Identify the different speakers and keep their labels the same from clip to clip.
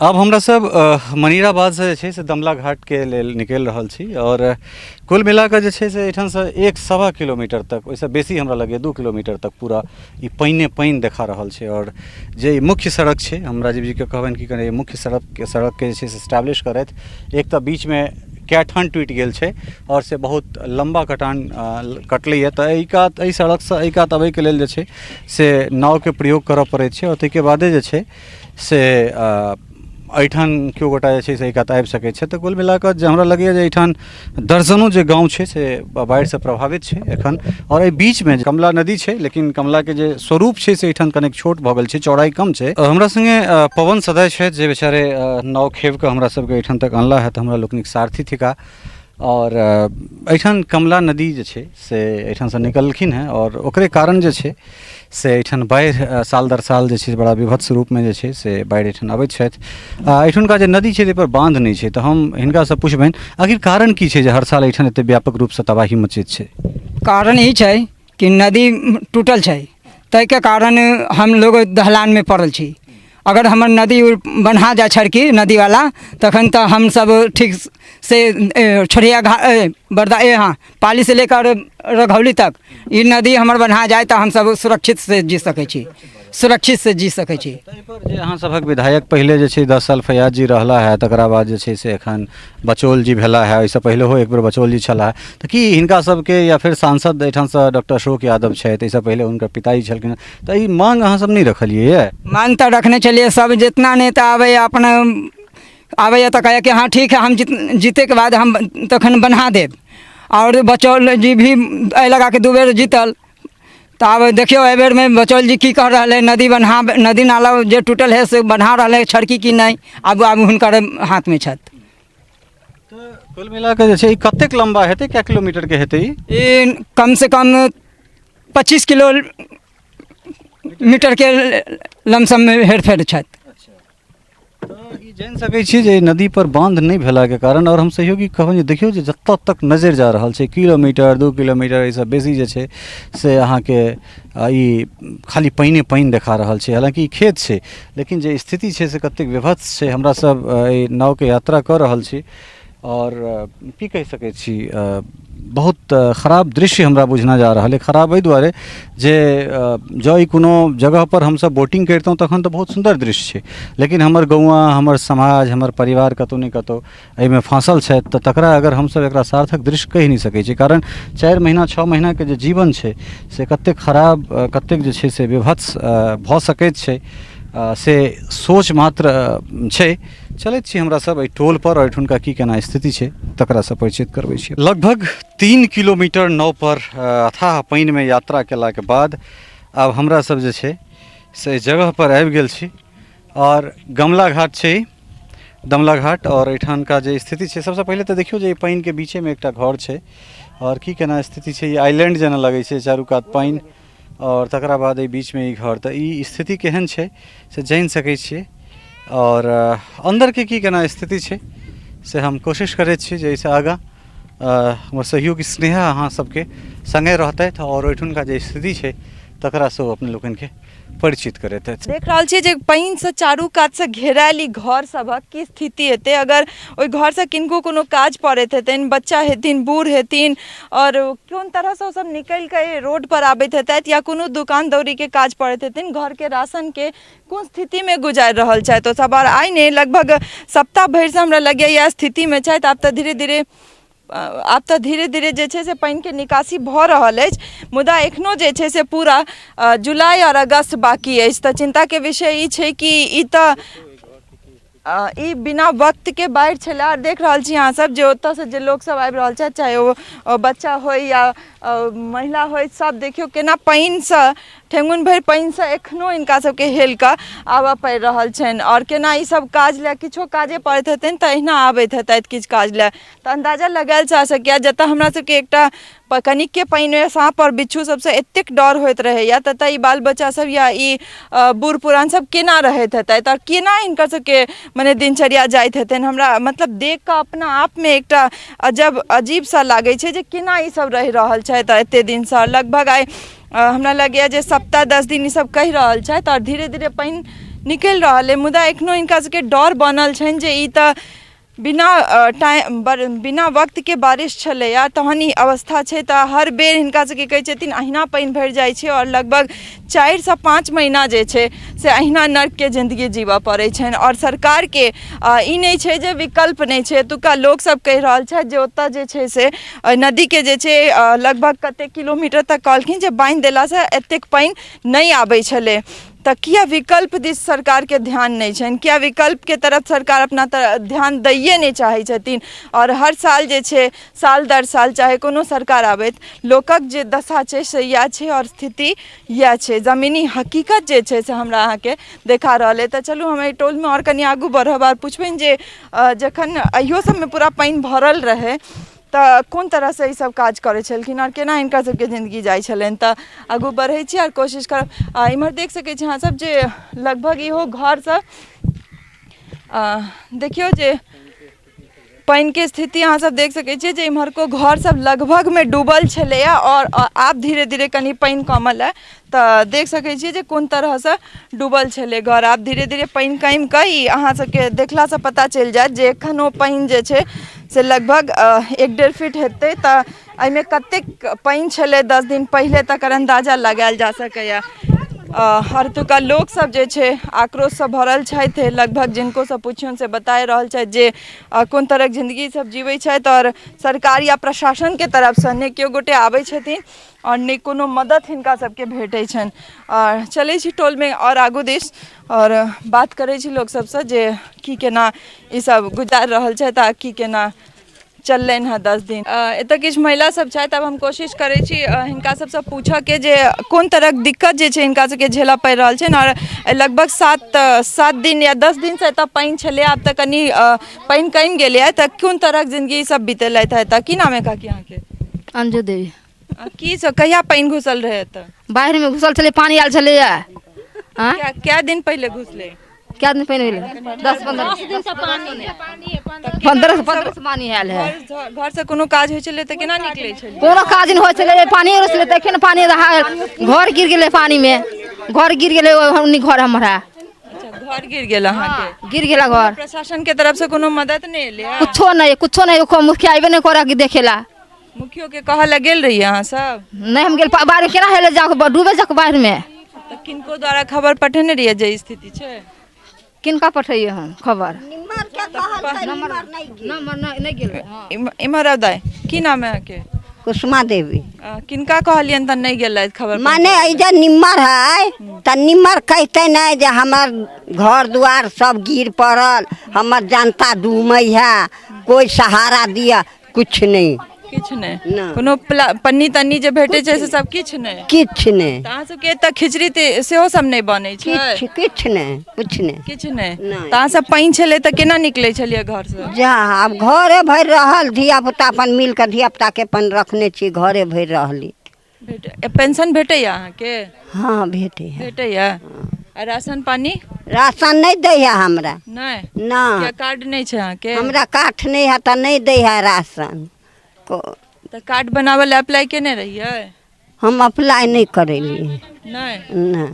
Speaker 1: आब हमरा सब मनीराबादसँ जे छै से दमला घाटके लेल निकलि रहल छी आओर कुल मिलाकऽ जे छै से एहिठामसँ एक सवा किलोमीटर तक ओहिसँ बेसी हमरा लगैए 2 किलोमीटर तक पूरा ई पानिए पानि देखा रहल छै। आओर जे ई मुख्य सड़क छै, हम राजीव जीके कहबनि कि कनि मुख्य सड़कके जे छै से एस्टैब्लिश करथि। एक तऽ बीचमे कए ठाम टूटि गेल छै आओर से बहुत लम्बा कटान कटलैए, तऽ एहि कात एहि सड़कसँ एहि कात अबैके लेल जे छै से नावके प्रयोग करऽ पड़ै छै आओर ताहिके बादे जे छै से एहिठाम केओ गोटा जे छै से एहि कात आबि सकै छै। तऽ कुल मिलाकऽ जे हमरा लगैए जे एहिठाम दर्जनो जे गाँव छै से बाढ़िसँ प्रभावित छै एखन। आओर एहि बीचमे कमला नदी छै, लेकिन कमलाके जे स्वरूप छै से एहिठाम कनेक छोट भऽ गेल छै, चौड़ाइ कम छै। हमरा सङ्गे पवन सदाय छथि जे बेचारे नाव खेब कऽ हमरा सबके एहिठाम तक अनला हँ, तऽ हमरा लोकनिक सारथी थिका। आओर एहिठाम कमला नदी जे छै से एहिठामसँ निकललखिन हेँ आओर ओकरे कारण जे छै से एहिठाम बाढ़ि साल दर साल जे छै से बड़ा विभत्स रूपमे जे छै से बाढ़ि एहिठाम अबैत छथि। एहिठुनका जे नदी छै ताहिपर बाँध नहि छै, तऽ हम हिनकासँ पुछबनि आखिर कारण की छै जे हर साल एहिठाम एतेक व्यापक रूपसँ तबाही मचैत छै?
Speaker 2: कारण ई छै कि नदी टूटल छै, ताहिके कारण हमलोग दहलानमे पड़ल छी। अगर हमर नदी बन्हा जाइ छड़की नदीवला तखन तऽ हमसब ठीक से छोड़िया घा बरदा ए हाँ पाली से लेकर रघौली तक ई नदी हमर बन्हा जाय तऽ हमसब सुरक्षित से जी सकै छी, सुरक्षित से जी सकै छी।
Speaker 1: ताहिपर जे अहाँ सभक विधायक पहिले जे छै 10 साल फैयाज जी रहला है, तकरा बाद जे छै से एखन बचौल जी भेला है, ओहिसँ पहिलहो एक बेर बचौल जी छलाह, तऽ की हिनका सबके या फेर सांसद एहिठामसँ डॉक्टर अशोक यादव छथि, एहिसँ पहिले हुनकर पिताजी छलखिन, तऽ ई मांग अहाँ सब नहि रखलियै यऽ?
Speaker 2: मांग तऽ रखने छलियै, सब जितना नेता आबैए अपना आबैए तऽ कहैए कि हँ ठीक है, हम जीतैके बाद हम तखन बन्हा देब। आओर बचौल जी भी एहि लगाके 2 बेर जीतल, तऽ आब देखियौ एहि बेरमे बचौल जी की कऽ रहल है, नदी बन्हा नदी नाला जे टूटल है से बन्हा रहल है छड़की कि नहि, आब आब हुनकर हाथमे छथि।
Speaker 1: तऽ कुल मिलाकऽ जे छै ई कतेक लम्बा हेतै, कए किलोमीटरके हेतै ई?
Speaker 2: ई कमसँ कम 25 किलो मीटरके लमसममे हेरफेर छथि।
Speaker 1: तऽ ई जानि सकै छी जे नदी पर बांध नहि भेलाके कारण। आओर हम सहयोगी कहबनि जे देखियौ जे जतऽ तक नजरि जा रहल छै किलोमीटर 2 किलोमीटर एहिसँ बेसी जे छै से अहाँके ई खाली पानिए पानि देखा रहल छै। हालाँकि ई खेत छै, लेकिन जे स्थिति छै से कतेक विभत्स छै। हमरा सब एहि नावके यात्रा कऽ रहल छी आओर की कहि सकै छी, बहुत खराब दृश्य हमरा बुझना जा रहल अइ। खराब एहि दुआरे जे जँ ई कोनो जगहपर हमसब बोटिंग करितहुँ तखन तऽ बहुत सुन्दर दृश्य छै, लेकिन हमर गौआँ, हमर समाज, हमर परिवार कतहु ने कतहु एहिमे फाँसल छथि, तऽ तकरा अगर हमसब एकरा सार्थक दृश्य कहि नहि सकै छी। कारण 4 महीना 6 महीनाके जे जीवन छै से कतेक खराब, कतेक जे छै से विभत्स भऽ सकैत छै से सोच मात्र छै। चलैत छी हमरा सब एहि टोल पर और एहिठुनका की केना स्थिति छै तकरा से परिचित करबै छी। लगभग 3 किलोमीटर नाव पर अथाह पानिमे यात्रा केलाके बाद आब हमरा सब जे छै से एहि जगह पर आबि गेल छी और गमला घाट छै ई, दमला घाट। और एहिठामका जे स्थिति छै, सबसँ पहिले तऽ देखियौ जे एहि पानिके बीचेमे एकटा घर छै और की केना स्थिति छै, ई आइलैंड जेना लगै छै, चारू कात पानि और तकरा बाद एहि बीचमे ई घर। तऽ ई स्थिति केहन छै से जानि सकै छियै। आओर अन्दरके की केना स्थिति छै से हम कोशिश करै छी जे एहिसँ आगाँ हमर सहयोगी स्नेहा अहाँ सबके सङ्गे रहतथि आओर ओहिठुनका जे स्थिति छै तकरासँ ओ अपने लोकनिके परिचित करेतथि।
Speaker 3: देख रहल छियै जे पानिसँ चारू कातसँ घेरायल ई घर सभक की स्थिति हेतै। अगर ओहि घरसँ किनको कोनो काज पड़ैत हेतनि, बच्चा हेथिन, बूढ़ हेथिन, आओर कोन तरहसँ ओसभ निकलि कऽ रोडपर आबैत हेतथि, या कोनो दोकान दौरीके काज पड़ैत हेतनि, घरके राशनके कोन स्थितिमे गुजारि रहल छथि ओसभ। आओर आइ नहि, लगभग सप्ताह भरिसँ हमरा लगैए इएह स्थितिमे छथि। आब तऽ धीरे धीरे जे छै से पानिके निकासी भऽ रहल अछि, मुदा एखनो जे छै से पूरा जुलाई आओर अगस्त बाकी अछि। तऽ चिन्ताके विषय ई छै कि ई तऽ ई बिना वक्तके बाढ़ि छलै। आओर देख रहल छी अहाँसभ जे ओतयसँ जे लोकसभ आबि रहल छथि, चाहे ओ बच्चा होइ या महिला होइ, सभ देखियौ केना पानिसँ ठेहुन भरि पानिसँ एखनो हिनका सबके हेल कऽ आबऽ पड़ि रहल छनि। आओर केना ई सब काज लए किछो काजे पड़ैत हेतनि तऽ एहिना आबैत हेतथि किछु काज लए। तऽ अन्दाजा लगायल जा सकैए, जतऽ हमरा सबके एकटा कनिके पानिमे साँप आओर बिच्छू सबसँ एतेक डर होइत रहैए, ततऽ ई बाल बच्चा सब या ई बूढ़ पुरान सब केना रहैत हेतथि आओर केना हिनकर सबके मने दिनचर्या जाइत हेतनि। हमरा मतलब देख कऽ अपना आपमे एकटा अजब अजीब सा लागै छै जे केना ई सब रहि रहल छथि एते दिनसँ। लगभग आइ हमरा लगैए जे सप्ताह 10 दिन ईसब कहि रहल छथि आओर धीरे धीरे पानि निकलि रहल अइ, मुदा एखनो हिनका सबके डर बनल छनि जे ई तऽ बिना टाइम, बिना वक्तके बारिश छलैए तहन ई अवस्था छै। तऽ हर बेर हिनका सबके कहै छथिन अहिना पानि भरि जाइ छै आओर लगभग 4 सँ 5 महीना जे छै से अहिना नर्कके जिन्दगी जीबऽ पड़ै छनि। आओर सरकारके ई नहि छै जे विकल्प नहि छै। एतुका लोकसब कहि रहल छथि जे ओतऽ जे छै से नदीके जे छै लगभग कतेक किलोमीटर तक कहलखिन जे बान्हि देलासँ एतेक पानि नहि आबै छलै, तऽ किया विकल्प दिस सरकारके ध्यान नहि छनि? किया विकल्पके तरफ सरकार अपना ध्यान दैए नहि चाहै छथिन? आओर हर साल जे छै, साल दर साल चाहे कोनो सरकार आबैत, लोकक जे दशा छै से इएह छै आओर स्थिति इएह छै। जमीनी हकीकत जे छै से हमरा अहाँके देखा रहल अइ। तऽ चलू, हम एहि टोलमे आओर कनि आगू बढ़ब आओर पुछबनि जे जखन अहियो सबमे पूरा पानि भरल रहै तऽ कोन तरहसँ ई सब काज करै छलखिन आओर केना हिनका सबके जिन्दगी जाइ छलनि। तऽ आगू बढ़ै छी आओर कोशिश करब। आ इम्हर देख सकै छी अहाँ सब जे लगभग इहो घर सब, देखियौ जे पानिके स्थिति अहाँ सब देख सकै छियै जे इम्हरको घर सब लगभगमे डूबल छलैए आओर आब धीरे धीरे कनि पानि कमल हँ। तऽ देख सकै छियै जे कोन तरहसँ डूबल छलै घर। आब धीरे धीरे पानि कमि कऽ ई अहाँ सबके देखलासँ पता चलि जायत जे एखन ओ पानि जे छै से लगभग 1-1.5 फीट हेतै। तऽ एहिमे कतेक पानि छलै 10 दिन पहिले, तकर अन्दाजा लगायल जा सकैए। आओर एतुका लोकसब जे छै आक्रोशसँ भरल छथि। लगभग जिनकोसँ पुछियौन से बताए रहल छथि जे कोन तरहक जिन्दगी सब जीबै छथि आओर सरकार या प्रशासनके तरफसँ नहि केओ गोटे आबै छथिन आओर नहि कोनो मदति हिनका सबके भेटै छनि। आओर चलै छी टोलमे आओर आगू दिस आओर बात करै छी लोक सबसँ जे की केना ई सब गुजारि रहल छथि आ की केना चललनि हँ 10 दिन। एतऽ किछु महिला सब छथि। आब हम कोशिश करै छी हिनका सबसँ पूछऽके जे कोन तरहक दिक्कत जे छै हिनका सबके झेलऽ पड़ि रहल छनि आओर लगभग 7 दिन या 10 दिनसँ एतऽ पानि छलै, आब तऽ कनि पानि कमि गेलैए, तऽ कोन तरहक जिन्दगी सब बितेलथि हँ एतऽ। की नाम अइ काकी अहाँके?
Speaker 4: अंजू देवी।
Speaker 3: की सब, कहिया पानि घुसल रहै एतऽ?
Speaker 4: बाढ़िमे घुसल छलै, पानि आयल छलैए।
Speaker 3: कए दिन पहिले घुसलै?
Speaker 4: कए दिन पहिने भेलै? 10 15 15 से पानि आयल है।
Speaker 3: घर से कोनो काज होइ छलै तऽ केना निकलै छलै?
Speaker 4: कोनो काज नहि होइ छलै, पानि रहै छलै तखन पानि रहै। घर गिर गेलै पानिमे, घर गिर गेलै ओन्नी घर हमर है।
Speaker 3: अच्छा, घर गिर गेल अहाँके?
Speaker 4: गिर गेला घर।
Speaker 3: प्रशासन के तरफ से कोनो मदद नहि एलै?
Speaker 4: कुछो नहि, कुछो नहि। मुखिया अयबे नहि करऽ कि देखेला।
Speaker 3: मुखियो के कहऽ लए गेल रहियै अहाँ सब?
Speaker 4: नहि, हम गेल बाढ़ि केना हेले जाके डूबे जाके बाढ़िमे।
Speaker 3: तऽ किनको द्वारा खबर पठेने रहियै जे ई स्थिति छै?
Speaker 4: किनका पठैयै हम खबर? नहि गेल।
Speaker 3: इम्हर आउ दाइ, की नाम है अहाँके?
Speaker 5: कुसुमा देवी।
Speaker 3: किनका कहलियनि तऽ नहि गेलथि खबर?
Speaker 5: माने एहि निम्मर है तऽ निम्मर कहते नहि जे हमर घर दुआर सब गिर पड़ल, हमर जनता डूमै है, कोइ सहारा दिअ, किछु नहि।
Speaker 3: किछु नहि?
Speaker 5: नहि।
Speaker 3: कोनो पन्नी तन्नी जे भेटै छै से सब किछु नहि?
Speaker 5: किछु नहि।
Speaker 3: तऽ अहाँ सबके एतऽ खिचड़ी सेहो सब नहि बनै छै?
Speaker 5: किछु, किछु नहि, किछु नहि।
Speaker 3: किछु नहि?
Speaker 5: नहि।
Speaker 3: तऽ अहाँ सब पानि छलै तऽ केना निकलै छलियै घरसँ?
Speaker 5: जा आब घरे भरि रहल, धिया पुता अपन मिल कऽ धिया पुताके अपन रखने छी, घरे भरि रहली।
Speaker 3: पेंशन भेटैया अहाँके?
Speaker 5: हँ, भेटै है।
Speaker 3: भेटैया। आ राशन पानी?
Speaker 5: राशन नहि दै है हमरा।
Speaker 3: नहि?
Speaker 5: नहि।
Speaker 3: किया, कार्ड नहि छै अहाँके?
Speaker 5: हमरा काठ नहि है तऽ नहि दै है राशन।
Speaker 3: तऽ कार्ड बनाबऽ लए अप्लाई केने रहियै?
Speaker 5: हम अप्लाई नहि करेलियै।
Speaker 3: नहि?
Speaker 5: नहि।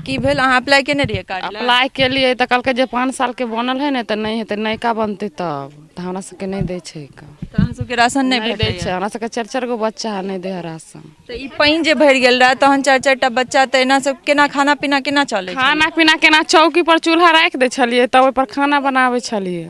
Speaker 3: की भेल, अहाँ अप्लाई केने रहियै कार्ड लए?
Speaker 6: अप्लाई केलियै तऽ कहलकै जे 5 सालके बनल है ने तऽ नहि हेतै, नयका बनतै तब। तऽ हमरा सबके नहि दै छै।
Speaker 3: तऽ अहाँ सबके राशन नहि
Speaker 6: नहि दै
Speaker 3: भेटैया?
Speaker 6: छै। हमरा सबके चारि चारि गो बच्चा है, नहि दै है राशन।
Speaker 3: तऽ ई पानि जे भरि गेल रहै तहन चारि चारिटा बच्चा, तऽ एना सब केना खाना पीना केना चलै छलै?
Speaker 6: खाना पीना केना, चौकी पर चूल्हा राखि दै छलियै तऽ ओहि पर खाना बनाबै छलियै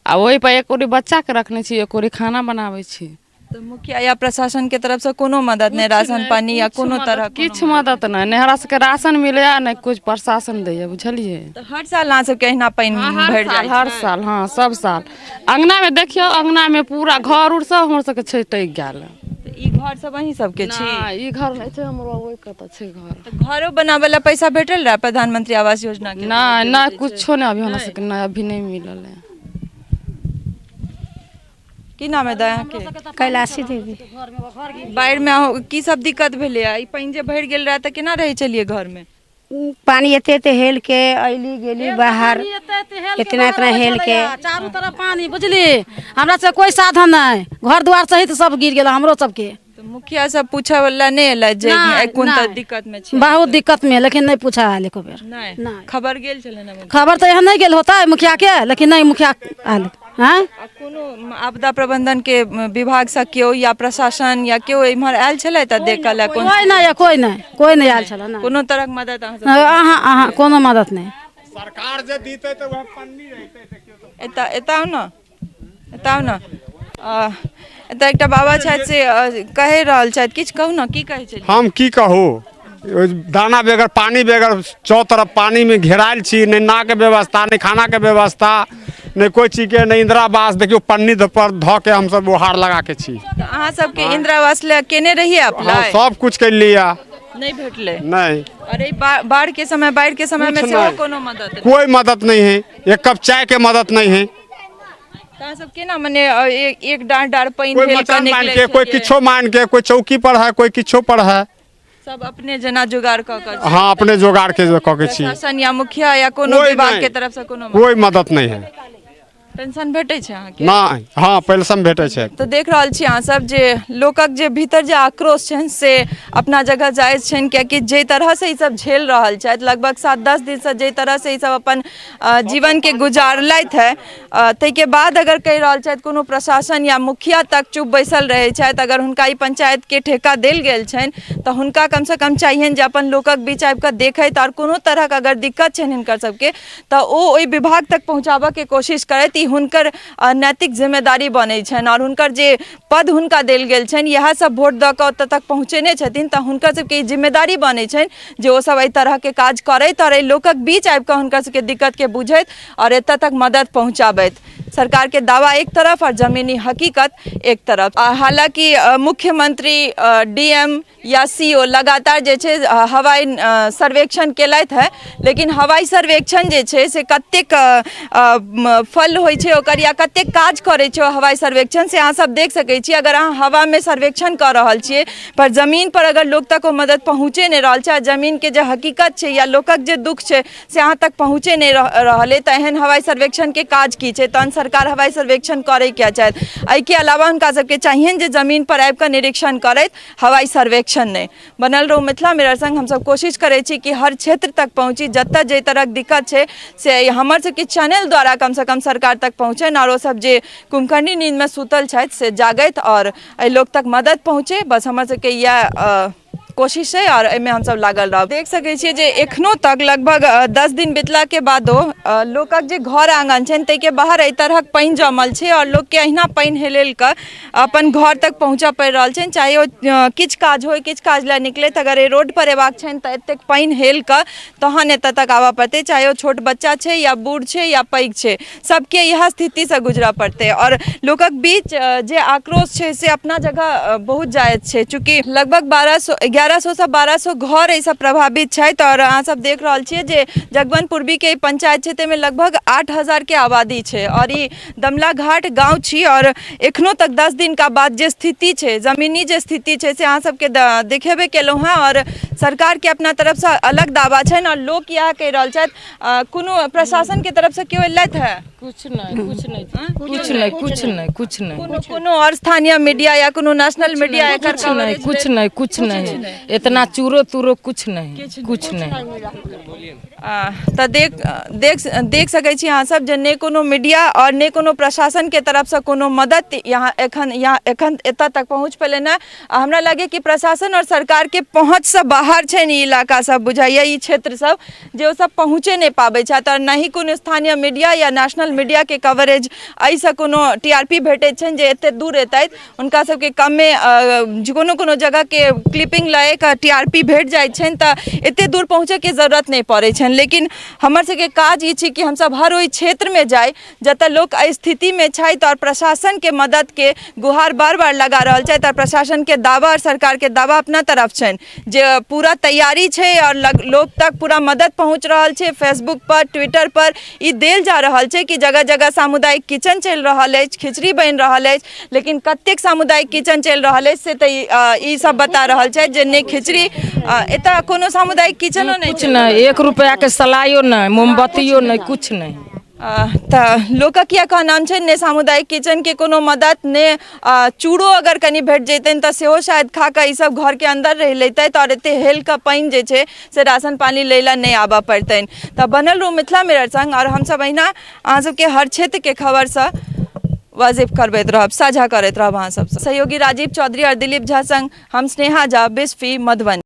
Speaker 6: आ ओहि पर एक ओरी बच्चाके रखने छी, एक ओरी खाना बनाबै छी।
Speaker 3: तऽ मुखिया या प्रशासन के तरफ से कोनो मदद नहि, राशन पानी या कोनो तरह?
Speaker 6: किछु मदद नहि, नहि हमरा सबके राशन मिलैया, नहि किछु प्रशासन दैया, बुझलियै?
Speaker 3: तऽ हर साल अहाँ सबके अहिना पानि
Speaker 6: हर
Speaker 3: भरि
Speaker 6: साल
Speaker 3: जाइ?
Speaker 6: हर साल, हँ, सब साल। अङ्गनामे देखियौ, अङ्गनामे पूरा घर उर सब हमर सबके छै, टकि गेल।
Speaker 3: तऽ ई घर सब अहीं सबके छी?
Speaker 6: नहि, ई घर नहि छै हमरो, ओहि कतऽ छै घर।
Speaker 3: तऽ घरो बनाबऽ लए पैसा भेटल रहै प्रधानमंत्री आवास योजना के?
Speaker 6: नहि नहि, कुछो नहि अभी हमरा सबके, नहि, अभी नहि मिलल है।
Speaker 3: की नाम है दाइ अहाँके?
Speaker 7: कैलाशी देवी।
Speaker 3: बाढ़िमे अहाँ की सब दिक्कत भेलैया? ई पानि जे भरि गेल रहै तऽ केना रहै छलियै घरमे?
Speaker 7: पानी एते एते हेल के अयली गेली बाहर, इतना इतना हेल के।
Speaker 8: चारू तरफ पानी, बुझली? हमरा से कोई साधन नहीं, घर द्वार सहित सब गिर गेल हमरो सबके।
Speaker 3: तऽ तऽ मुखिया सब पूछऽ वाला नहि एलै जे
Speaker 8: नहि,
Speaker 3: कोन
Speaker 8: नहि।
Speaker 3: दिक्कत मे छी?
Speaker 8: बहुत दिक्कत में, लेकिन नहीं पूछा आयल एको बेर।
Speaker 3: नहि?
Speaker 8: नहि।
Speaker 3: खबर गेल छलै ने?
Speaker 8: खबर तऽ एहन नहि गेल होतै मुखिया के, लेकिन नहि मुखिया आयल। आँय?
Speaker 3: आ कोनो आपदा प्रबंधन के विभाग सँ केओ या प्रशासन या केओ इम्हर आयल छलै तऽ देखऽ लए? कोन
Speaker 8: कोइ नहि, कोइ नहि, कोइ नहि आयल छलै, नहि।
Speaker 3: कोनो तरहक मदद अहाँ सब?
Speaker 8: अहाँ अहाँ कोनो मदद नहि।
Speaker 9: सरकार जे दीतै तऽ वएह पन्नी रहितै, देखियौ तऽ।
Speaker 3: एतऽ एतऽ आउ ने, एतऽ आउ ने। एतऽ एकटा बाबा छथि से कहि रहल छथि किछु। कहू ने, की कहै छलियै?
Speaker 9: हम की कहू, ओहि दाना बगैर, पानी बगैर, चौ तरफ पानीमे घेरायल छी। नहि नाके व्यवस्था, नहि खानाके व्यवस्था, नहि कोइ चीजके, नहि इंदिरा आवास। देखियौ, पन्नी पर धऽ के हमसब बोहार लगा के छी।
Speaker 3: तऽ अहाँ सबके इंदिरा आवास लए केने रहियै अप्लाई?
Speaker 9: सब कुछ कैलियै।
Speaker 3: नहि भेटलै?
Speaker 9: नहि।
Speaker 3: और एहि बाढ़ के समय, बाढ़ि के समय मे
Speaker 9: कुछ
Speaker 3: सेहो
Speaker 9: नहि।
Speaker 3: कोनो मदद नहि?
Speaker 9: कोई मदद नहीं है, एक कप चाय के मदद नहीं है।
Speaker 3: तऽ अहाँ सब केना मने एक एक डाँड़ डाँड़ पानि
Speaker 9: कोई
Speaker 3: हेल कऽ
Speaker 9: मचान मान
Speaker 3: निकलै
Speaker 9: के, कोई
Speaker 3: छलियै?
Speaker 9: किछो मान के, कोई चौकी पर है, कोई किछो पर है।
Speaker 3: सब अपने जेना जुगाड़ कऽ कऽ?
Speaker 9: हाँ, अपने जोगाड़ के कऽ के छी।
Speaker 3: प्रशासन या मुखिया या कोनो
Speaker 9: कोई
Speaker 3: विभाग
Speaker 9: नहि।
Speaker 3: के तरफ से कोनो
Speaker 9: कोई मदद नहीं है।
Speaker 3: पेंशन भेटै छै अहाँके?
Speaker 9: नहि, हाँ, पेंशन भेटै छै।
Speaker 3: तऽ देख रहल छी अहाँ सब जे लोकक जे भीतर जे आक्रोश छनि से अपना जगह जायज छनि, कियाकि जाहि तरहसँ ई सब झेल रहल छथि, लगभग 7-10 दिनसँ जाहि तरहसँ ई सब अपन जीवनके गुजारलथि है, ताहिके बाद अगर कहि रहल छथि कोनो प्रशासन या मुखिया तक चुप बैसल रहै छथि। अगर हुनका ई पंचायतके ठेका देल गेल छनि तऽ हुनका कमसँ कम चाहियनि जे अपन लोकक बीच आबि कऽ देखैत आओर कोनो तरहक अगर दिक्कत छनि हिनकर सबके तऽ ओ ओहि विभाग तक पहुँचाबऽके कोशिश करथि। ई हुनकर नैतिक जिम्मेदारी बनै छनि आओर हुनकर जे पद हुनका देल गेल छनि, इएह सब वोट दऽ कऽ ओतऽ तक पहुँचेने छथिन, तऽ हुनकर सबके ई जिम्मेदारी बनै छनि जे ओ सब एहि तरहके काज करथि आओर एहि लोकक बीच आबि कऽ हुनकर सबके दिक्कतके बुझथि आओर एतऽ तक मदद पहुँचाबथि। सरकार के दावा एक तरफ और जमीनी हकीकत एक तरफ। हालांकि मुख्यमंत्री, डीएम या सीओ लगातार जे छै हवाई सर्वेक्षण केलथि है, लेकिन हवाई सर्वेक्षण जे छै से कतेक फल होइ छै ओकर या कतेक काज करै छै ओ हवाई सर्वेक्षण, से अहाँ सब देख सकै छी। अगर अहाँ हवामे सर्वेक्षण कऽ रहल छियै पर जमीन पर अगर लोक तक ओ मदद पहुँचे नहि रहल छै आ जमीनके जे हकीकत छै या लोकक जे दुख छै से अहाँ तक पहुँचे नहि रहल अइ, तऽ एहन हवाई सर्वेक्षणके काज की छै? तहन सरकार हवाई सर्वेक्षण करै किया चाहत? एहिके अलावा हुनका सबके चाहियनि जे जमीन पर आबि कऽ निरीक्षण करैत, हवाई सर्वेक्षण नहि। बनल रहू मिथिला मिरर संग। हमसब कोशिश करै छी कि हर क्षेत्र तक पहुँची, जतऽ जाहि तरहक दिक्कत छै से हमर सबके चैनल द्वारा कमसँ कम सरकार तक पहुँचनि आओर ओ सब जे कुम्भकर्णी नींदमे सुतल छथि से जागथि आओर एहि लोक तक मदद पहुँचे। बस हमर सबके इएह कोशिश है आओर एहिमे हमसब लागल रहब। देख सकै छियै जे एखनो तक लगभग 10 दिन बितलाके बादो लोकक जे घर आङ्गन छनि ताहिके बाहर एहि तरहक पानि जमल छै आओर लोकके अहिना पानि हेल हेल कऽ अपन घर तक पहुँचऽ पड़ि रहल छनि। चाहे ओ किछु काज होइ, किछु काज लए निकलथि, अगर एहि रोड पर अयबाक छनि तऽ एतेक पानि हेल कऽ तहन एतऽ तक आबऽ पड़तै। चाहे ओ छोट बच्चा छै या बूढ़ छै या पैघ छै, सबके इएह स्थितिसँ गुजरऽ पड़तै। आओर लोकक बीच जे आक्रोश छै से अपना जगह बहुत जायज छै, चूँकि लगभग 1200, 1100सँ 1200 घर एहिसँ प्रभावित छथि। आओर अहाँ सब देख रहल छियै जे जगबन पूर्वीके ई पंचायत छै ताहिमे लगभग 8000के आबादी छै आओर ई दमला घाट गाँव छी। आओर एखनो तक 10 दिनका बाद जे स्थिति छै, जमीनी जे स्थिति छै से अहाँ सबके देखेबे केलहुँ हेँ। आओर सरकारके अपना तरफसँ अलग दावा छनि आओर लोक इएह कहि रहल छथि। कोनो प्रशासन के तरफ से केओ एलथि है?
Speaker 6: कुछ नहीं, कुछ नहीं, कुछ नहीं, कुछ नहीं, कुछ नहीं।
Speaker 3: कोनो और स्थानीय मीडिया या कोनो नेशनल मीडिया एकर
Speaker 6: कुछ नहीं,
Speaker 3: coverage
Speaker 6: कुछ
Speaker 3: लेल?
Speaker 6: नहीं, कुछ नहीं, इतना चूरो तूरो कुछ नहीं, कुछ नहीं।
Speaker 3: तऽ देख देख देख सकै छी अहाँ सब जे नहि कोनो मीडिया आओर नहि कोनो प्रशासन के तरफसँ कोनो मदद यहाँ एखन, यहाँ एखन एतऽ तक पहुँच पेलनि हँ। आ हमरा लागैए कि प्रशासन आओर सरकारके पहुँचसँ बाहर छनि ई इलाका सब, बुझाइए ई क्षेत्र सब जे ओ सब पहुँचे नहि पाबै छथि। आओर नहि कोनो स्थानीय मीडिया या नेशनल मीडियाके कवरेज एहिसँ कोनो टीआरपी भेटैत छनि जे एते दूर एतथि। हुनका सबके कमे कोनो कोनो जगहके क्लिपिंग लए कऽ टीआरपी भेट जाइ छनि तऽ एते दूर पहुँचैके जरूरत नहि पड़ै छनि। लेकिन हमर सबके काज ई छी कि हमसब हर ओहि क्षेत्रमे जाइ जतऽ लोक एहि स्थितिमे छथि आओर प्रशासनके मददके गुहार बार बार लगा रहल छथि। आओर प्रशासनके दावा आओर सरकारके दावा अपना तरफ छनि जे पूरा तैयारी छै आओर लोक तक पूरा मदद पहुँच रहल छै। फेसबुक पर, ट्विटर पर ई देल जा रहल छै कि जगह जगह सामुदायिक किचन चलि रहल अछि, खिचड़ी बनि रहल अछि, लेकिन कतेक सामुदायिक किचन चलि रहल अछि से तऽ ई सब बता रहल छथि जे नहि खिचड़ी एतऽ कोनो सामुदायिक किचनो नहि
Speaker 6: कुछ नहीं, 1 रुपया के सलाइयो नहीं, मोमबत्तियो नहीं, कुछ नहीं।
Speaker 3: तऽ लोकक इएह कहनाम छै, ने सामुदायिक किचनके कोनो मदद, ने चूड़ो अगर कनि भेट जैतनि तऽ सेहो शायद खा कऽ ईसभ घरके अन्दर रहि लैतथि आओर एते हेल कऽ पानि जे छै से राशन पानी लै लए नहि आबऽ पड़ितनि। तऽ बनल रहू मिथिला मिरर संग आओर हमसभ अहिना अहाँ सबके हर क्षेत्रके खबरसँ वाजिब करबैत रहब, साझा करैत रहब अहाँ सबसँ। सहयोगी राजीव चौधरी आओर दिलीप झा संग हम स्नेहा झा, बिस्फी, मधुबनी।